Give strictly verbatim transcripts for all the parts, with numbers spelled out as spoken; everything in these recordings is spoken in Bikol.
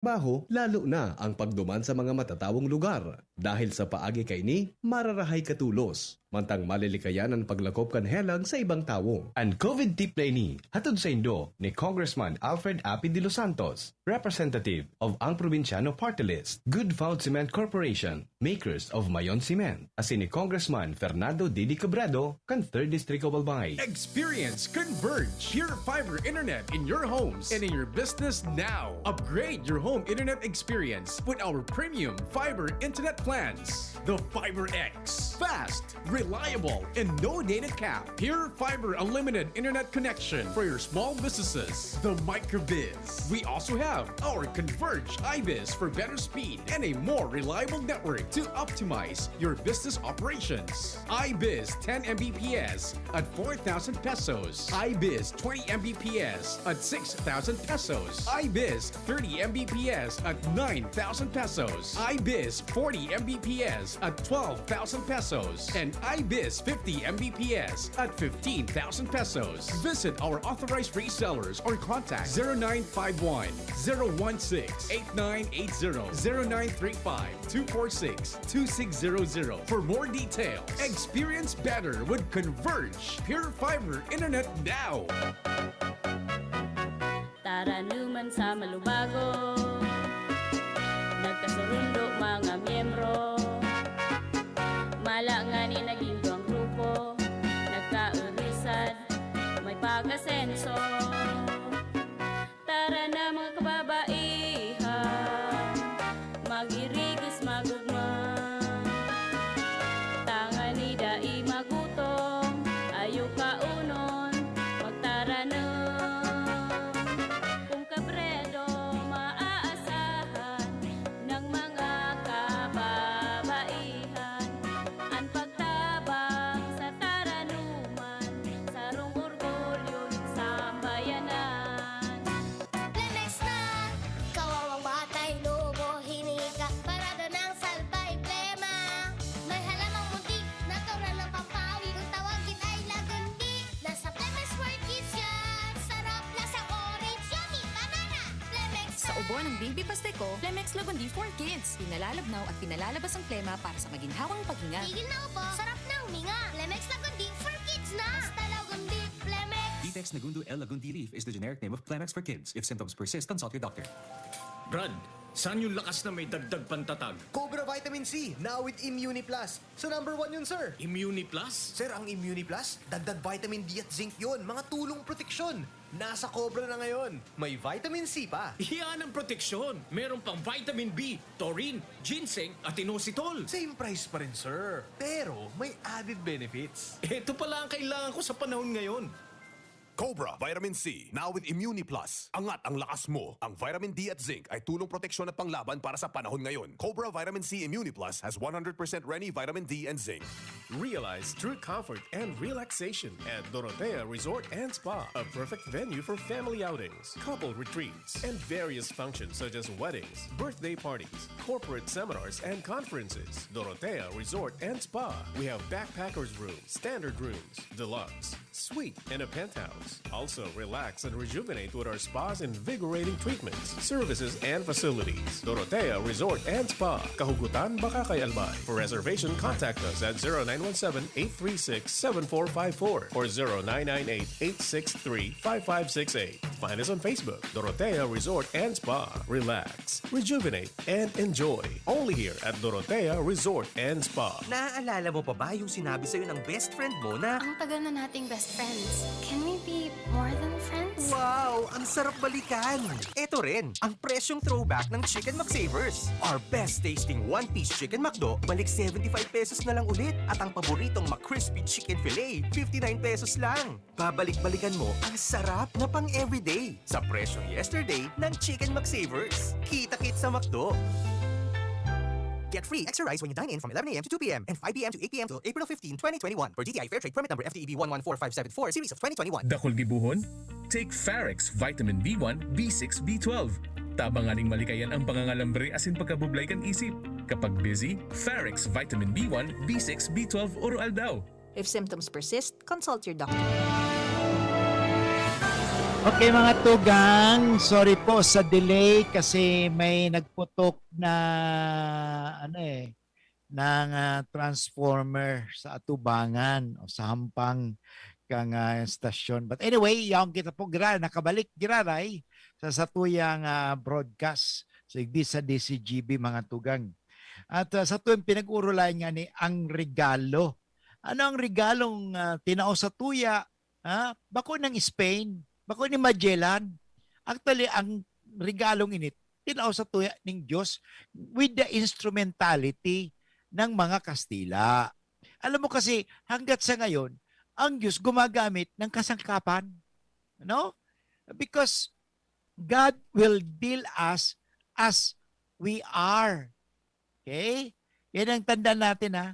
trabaho, lalo na ang pagduman sa mga matatawong lugar. Dahil sa paagi kaini, mararahay ka tolos, mantang malilikayan an paglakop kan helang sa ibang tawo. An COVID tip na ini, hatod saindo ni Congressman Alfred Api de los Santos, representative of Ang Probinsyano Party List, Good Found Cement Corporation, makers of Mayon Cement, asin ni Congressman Fernando Didi Cabredo, kan Third District of Albay. Experience Converge Pure Fiber Internet in your homes and in your business now. Upgrade your home internet experience with our premium fiber internet plans. The Fiber X. Fast, reliable, and no data cap. Pure Fiber Unlimited Internet Connection for your small businesses. The Microbiz. We also have our Converge iBiz for better speed and a more reliable network to optimize your business operations. iBiz ten M B P S at four thousand pesos. iBiz twenty M B P S at six thousand pesos. iBiz thirty M B P S at nine thousand pesos. iBiz forty M B P S at twelve thousand pesos. And iBiz fifty M B P S at fifteen thousand pesos. Visit our authorized resellers or contact zero nine five one, zero one six, eight nine eight zero, zero nine three five, two four six, two six zero zero. For more details, experience better with Converge Pure Fiber Internet now. Taranuman sa malubago, nagkasurundo mga miyembro. Mala ngani naging duwang grupo, nagkaurusad, may pag-asenso. Tara na, mga kababaihan, magirigos, magugma. Tangani dai magutom, ayo kaunon, magtaranom. Kun Cabredo maaasahan ng mga kababaihan, an pagtabang sa taranuman, sarong orgulyo nin sambayanan. Plemex na! Kawawang batay, lobo, hinika, parada ng salbay, plema. May halamang muntik, natural ng pampawi. Kung tawagin ay lagundi, nasa Plemex for Kids yan. Sarap, lasang orange, yummy, banana. Plemex Sa ubo ng Baby Pasteco, Plemex Lagundi for Kids. Pinalalabnaw at pinalalabas ang plema para sa maginhawang paghinga. Tigil na ubo, sarap na huminga. Plemex Lagundi for Kids na. Basta Lagundi, Plemex. Ditex Negundo L. Lagundi leaf is the generic name of Plemex for Kids. If symptoms persist, consult your doctor. Brad, saan yung lakas na may dagdag pantatag? Cobra Vitamin C, now with Immune Plus. So number one yun, sir. Immune Plus? Sir, ang Immune Plus, dagdag vitamin D at zinc yun, mga tulong proteksyon. Nasa Cobra na ngayon. May vitamin C pa. Iyan ang proteksyon. Meron pang vitamin B, taurine, ginseng, at inositol. Same price pa rin, sir. Pero may added benefits. Ito pala ang kailangan ko sa panahon ngayon. Cobra Vitamin C, now with Immune Plus. Angat ang lakas mo. Ang vitamin D at zinc ay tulong proteksyon at panglaban para sa panahon ngayon. Cobra Vitamin C Immune Plus has one hundred percent Reni vitamin D and zinc. Realize true comfort and relaxation at Dorotea Resort and Spa, a perfect venue for family outings, couple retreats, and various functions such as weddings, birthday parties, corporate seminars, and conferences. Dorotea Resort and Spa. We have backpackers room, standard rooms, deluxe, suite, and a penthouse. Also, relax and rejuvenate with our spa's invigorating treatments, services, and facilities. Dorotea Resort and Spa, Kahugutan, Bacacay, Albay. For reservation, contact us at zero nine one seven, eight three six, seven four five four or zero nine nine eight, eight six three, five five six eight. Find us on Facebook, Dorotea Resort and Spa. Relax, rejuvenate, and enjoy. Only here at Dorotea Resort and Spa. Naaalala mo pa ba yung sinabi sa'yo ng best friend mo na Ang tagal na nating best friends. Can we be more than friends? Wow! Ang sarap balikan! Eto rin, ang presyong throwback ng Chicken McSavers. Our best tasting one-piece Chicken McDo, balik seventy-five pesos na lang ulit. At ang paboritong McCrispy Chicken Fillet, fifty-nine pesos lang. Babalik-balikan mo ang sarap na pang-everyday sa presyong yesterday ng Chicken McSavers. Kita-kits sa McDo! Get free extra rice when you dine in from eleven a m to two p m and five p m to eight p m till April fifteen, twenty twenty-one. For D T I Fair Trade Permit Number F T E B one one four five seven four, Series of twenty twenty-one. Dakul gibohon? Take Farex Vitamin B one, B six, B twelve. Tabang nganing malikayan ang pangangalambre asin pagkabublay kan isip. Kapag busy, Farex Vitamin B one, B six, B twelve, Oro Aldaw. If symptoms persist, consult your doctor. Okay, mga tugang, sorry po sa delay kasi may nagputok na, ano eh, ng, ah, transformer sa atubangan o sa hampang kang, ah, estasyon. But anyway, yaon kita po, gira-, nakabalik giraray sa satuyang, ah, broadcast sa igdi sa D C G B, mga tugang. At, ah, satuyang pinag-urulayan nga ni ang regalo. Ano ang regalong, ah, tinao satuya? Ha? Bako ng Spain, bako ni Magellan. Actually, ang regalong ini, tinao satuya ning Diyos with the instrumentality ng mga Kastila. Alam mo kasi, hanggat sa ngayon, ang Diyos gumagamit ng kasangkapan. No? Because God will deal us as we are. Okay? Yan ang tandaan natin, ha?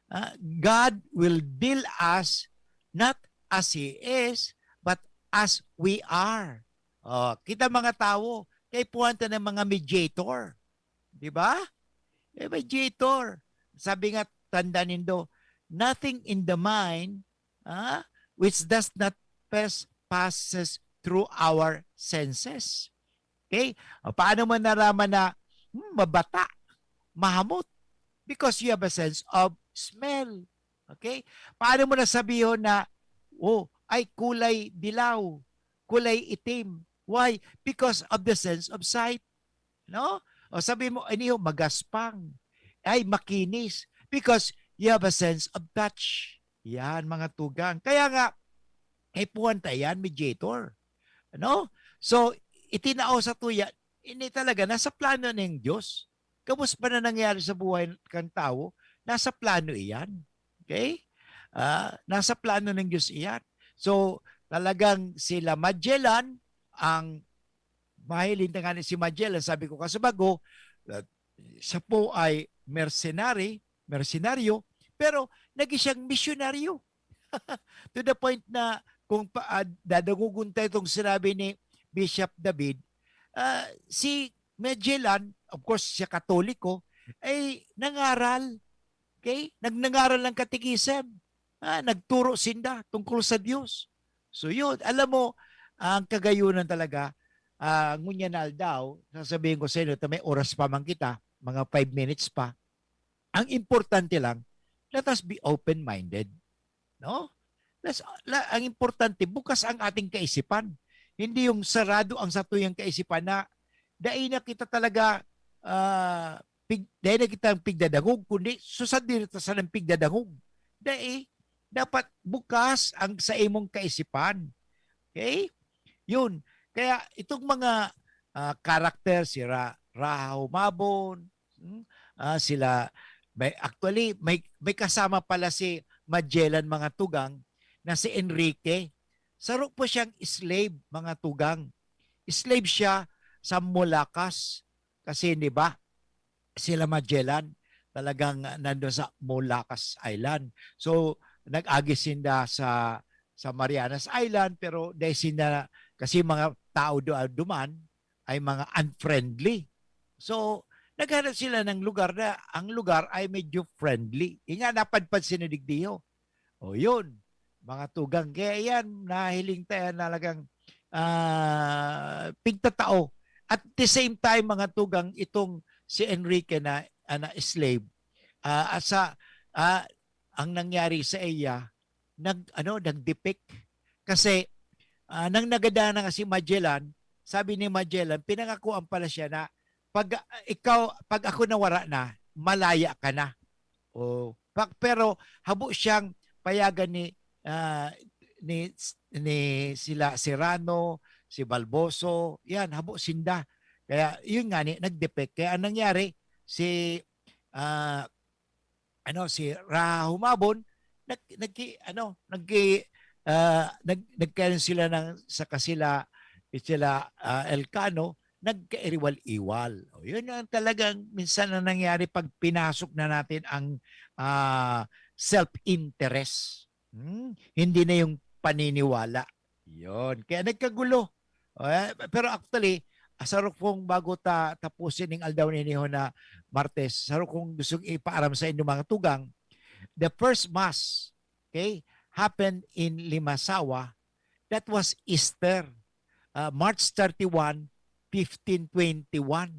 Ah, God will deal us not as He is, but as we are. Oh, kita mga tawo, kaipuhan ta ng mga mediator. Di ba? Eh, mediator. Sabi nga, tanda nindo, "Nothing in the mind, ah, which does not pass, passes through our senses." Okay? O, paano mo naraman na, hmm, mabata, mahamot? Because you have a sense of smell. Okay? Paano mo nasabihon na, "Oh, ay kulay dilaw, kulay itim"? Why? Because of the sense of sight. No? O sabi mo, "Iniho, magaspang. Ay, makinis." Because you have a sense of touch. Yan, mga tugang. Kaya nga, kaipuhan ta yan, mediator. No? So, itinao satuya, ini talaga, nasa plano ning Diyos. Gabos pa na nangyari sa buhay kan tawo, nasa plano iyan. Okay? Ah, nasa plano ng Diyos iyan. So, talagang sila Magellan, ang mahiling na nga ni si Magellan, sabi ko kasubago, ah, siya po ay mercenary, mersenaryo, pero naging siyang misyonaryo. To the point na kung pa, ah, dadangogon ta itong sinabi ni Bishop David, ah, si Magellan, of course, siya Katoliko, ay nangaral. Okay? Nag-, nangaral ng katekism. Ah, nagturo sinda tungkol sa Diyos. So yun, alam mo, ang kagayunan talaga, ah, ngunyan na aldaw, sasabihin ko sa inyo, ta may oras pa man kita, mga five minutes pa. Ang importante lang, let us be open-minded. No? Let's, la, ang importante, bukas ang ating kaisipan. Hindi yung sarado ang satuyang kaisipan na dai na kita talaga, ah, pig-, dai na kita pigdadangog, kundi susad din ta sanang pigdadangog. Dai, dapat bukas ang sa imong kaisipan. Okay? Yun. Kaya itong mga, ah, karakter, si Ra-, Raha Humabon, hmm, ah, sila, may, actually, may, may kasama pala si Magellan, mga tugang, na si Enrique. Saro po siyang slave, mga tugang. Slave siya sa Moluccas. Kasi, di ba, sila Magellan, talagang nandun sa Moluccas Island. So, nag-agi sinda sa, sa Marianas Island, pero dahil sinda, kasi mga tao do-, duman ay mga unfriendly. So, naghanap sila ng lugar na ang lugar ay medyo friendly. Yun nga, napadpad sila digdiyo. O yun, mga tugang. Kaya yan, nahiling tayo na talagang, ah, pigtatao. At the same time, mga tugang, itong si Enrique na, ah, na slave, ah, at sa, ah, ang nangyari sa iya, nag, ano, nag-depict. Kasi, ah, nang nagada na nga si Magellan, sabi ni Magellan, pinangakuan pala siya na, "Pag, ah, ikaw, pag ako nawara na, malaya ka na." O, pa-, pero habo siyang payagan ni, ah, ni, ni sila Serrano, si Balboso, yan, habo sinda. Kaya, yun nga ni, nag-depict. Kaya ang nangyari, si, ah, ano, si Raha Humabon, nag-, nagki-, ano, nagki-, ah, nag-, nagkaroon sila ng, sa kasila, sila, ah, Elcano, nagkairiwal-iwal. O, yun ang talagang minsan na nangyari pag pinasok na natin ang, ah, self-interest. Hmm? Hindi na yung paniniwala. Yun. Kaya nagkagulo. O, eh, pero actually, ah, saro kong bago ta tapusin ning aldaw ninyo na Martes, saro kong gustong ipaaram sa inyo, mga tugang. The first mass, okay, happened in Limasawa. That was Easter. ah, March thirty-one, fifteen twenty-one.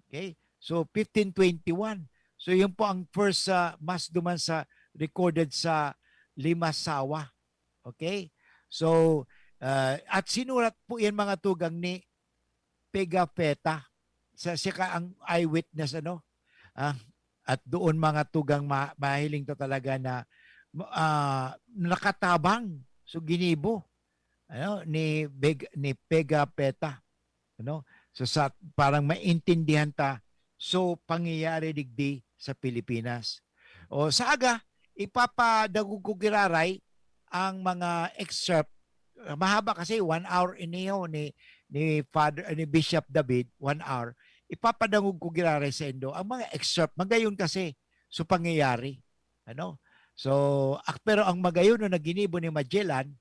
Okay? So, fifteen twenty-one. So, yun po ang first, ah, mass duman sa recorded sa Limasawa. Okay? So, ah, at sinurat po yan, mga tugang, ni Pigafetta. Sa, siya ka ang eyewitness, ano? Ah, at doon, mga tugang, ma-, mahiling ta talaga na, ah, nakatabang. So, ginibo, ano, ni Beg-, ni Pigafetta, ano? So, sa, parang maintindihan ta, so, pangyayari digdi sa Pilipinas. O, sa aga, ipapadangog ko giraray ang mga excerpt. Mahaba kasi, one hour iniho ni, ni Father, ni Bishop David, one hour. Ipapadangog ko giraray saindo ang mga excerpt. Magayon kasi, so, pangyayari. Ano? So, ak-, pero ang magayon na ginibo ni Magellan,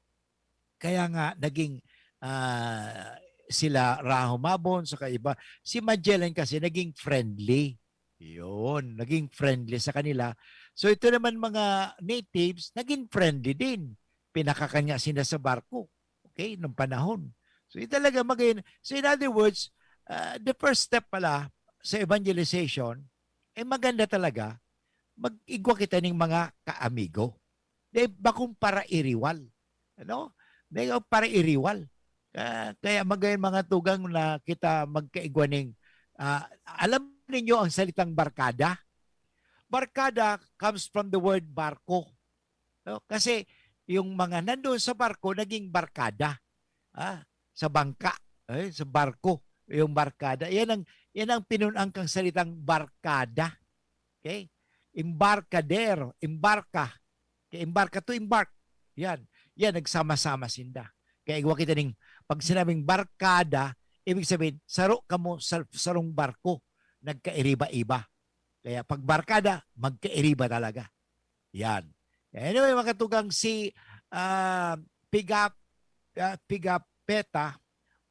kaya nga naging, ah, sila Raho Mabon, saka iba. Si Magellan kasi naging friendly. Yun, naging friendly sa kanila. So, ito naman, mga natives, naging friendly din. Pinakakan nga sila sa barko. Okay, nung panahon. So, yun talaga magayon. So, in other words, ah, the first step pala sa evangelization, eh, maganda talaga, mag-igwa kita ning mga kaamigo. Dahil bakong parairiwal. Ano? Dahil parairiwal. Ah, kaya magayon, mga tugang, na kita magkaigwa ning, ah, alam ninyo ang salitang barkada? Barkada comes from the word barko. No? Kasi yung mga nandoon sa barko, naging barkada. Ah, sa bangka, eh, sa barko, yung barkada. Yan ang, yan ang pinunang kang salitang barkada. Okay? Embarcadero, embarka. Kaya embarka to embark. Yan. Yan, nagsama-sama sinda. Kaya igwa kita ning, pag sinabing barkada, ibig sabihin, saro kamo sa sarong barko, nagkairiba-iba. Kaya pag barkada, magkairiba talaga. Yan. Anyway, mga tugang, si, ah, Piga-, ah, Pigafetta,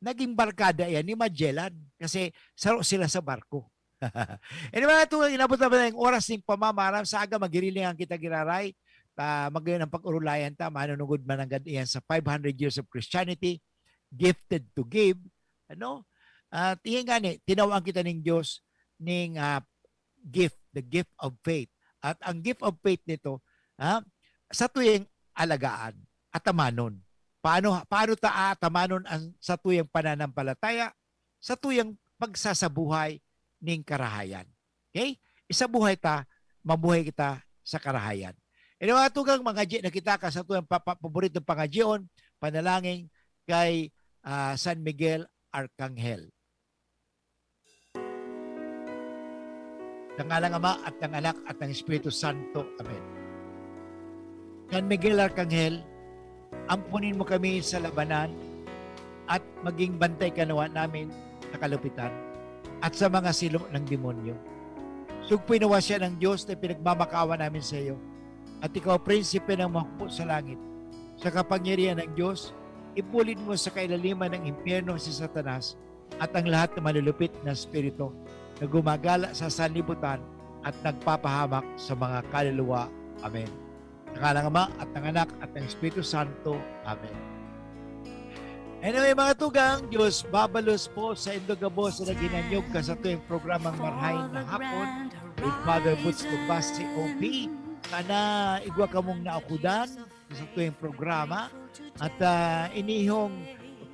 naging barkada yan ni Magellan kasi saro sila sa barko. Anyway, mga tugang, inabot na ba yung oras ning pamamaram? Sa aga, magirilingan kita giraray. Ta, magayon ang pag-urulayan ta, manunugod man nanggad iyan sa five hundred years of Christianity, gifted to give. Ano? At iyan gani, tinawaan kita ning Diyos ning, ah, gift, the gift of faith. At ang gift of faith nito, ha, satuyang alagaan, atamanon. Paano, paano ta aatamanon ang satuyang pananampalataya? Satuyang pagsasabuhay ning karahayan. Okay? Isabuhay ta, mabuhay kita sa karahayan. Anyway, mga tugang, mangadyi na kita kan satuyang pa-, pa-, paboritong pangadyion, panalangin kay, ah, San Miguel Arcangel. Sa ngalan ng Ama at ng Anak at ng Espiritu Santo. Amen. San Miguel Arcangel, ampunin mo kami sa labanan at maging bantay ka nawa namin sa kalupitan at sa mga silo ng demonyo. Sugpoy nawa siya ng Diyos na pinagmamakaawa namin sa iyo, at ikaw, prinsipe ng mga hukbo sa langit. Sa kapangyarihan ng Diyos, ipulid mo sa kailaliman ng impyerno si Satanas at ang lahat ng malulupit na espiritu na gumagala sa sanlibutan at nagpapahamak sa mga kaluluwa. Amen. Sa ngalan ng Ama at ng Anak at ng Espiritu Santo. Amen. Anyway, mga tugang, Diyos babalos po sa indo gabos na naghinanyog ka sa tuwing programang Marhay na Hapon with Father Butch Tumbas, C O P. Sana igwa kamong naukudan sa tuwing programa. At, ah, inihong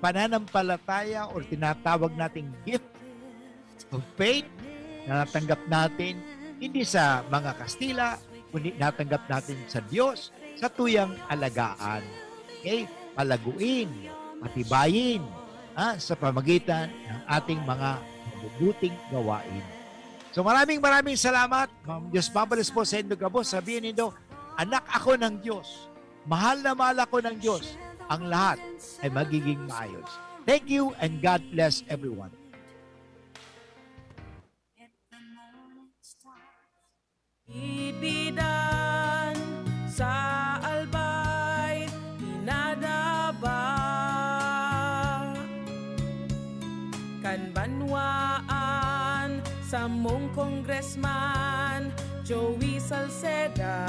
pananampalataya or tinatawag nating gift of faith na natanggap natin, hindi sa mga Kastila, kundi natanggap natin sa Diyos, sa tuyang alagaan. Okay? Palaguin, patibayin, ha, sa pamagitan ng ating mga mabubuting gawain. So, maraming, maraming salamat. Ang Diyos babalos po sa indo gabos. Sabihin nindo, "Anak ako ng Diyos. Mahal na mahal ako ng Diyos. Ang lahat ay magiging maayos." Thank you and God bless everyone. Ibidan sa Albay, pinadaba kan banwaan, samong Congressman, Joey Salceda.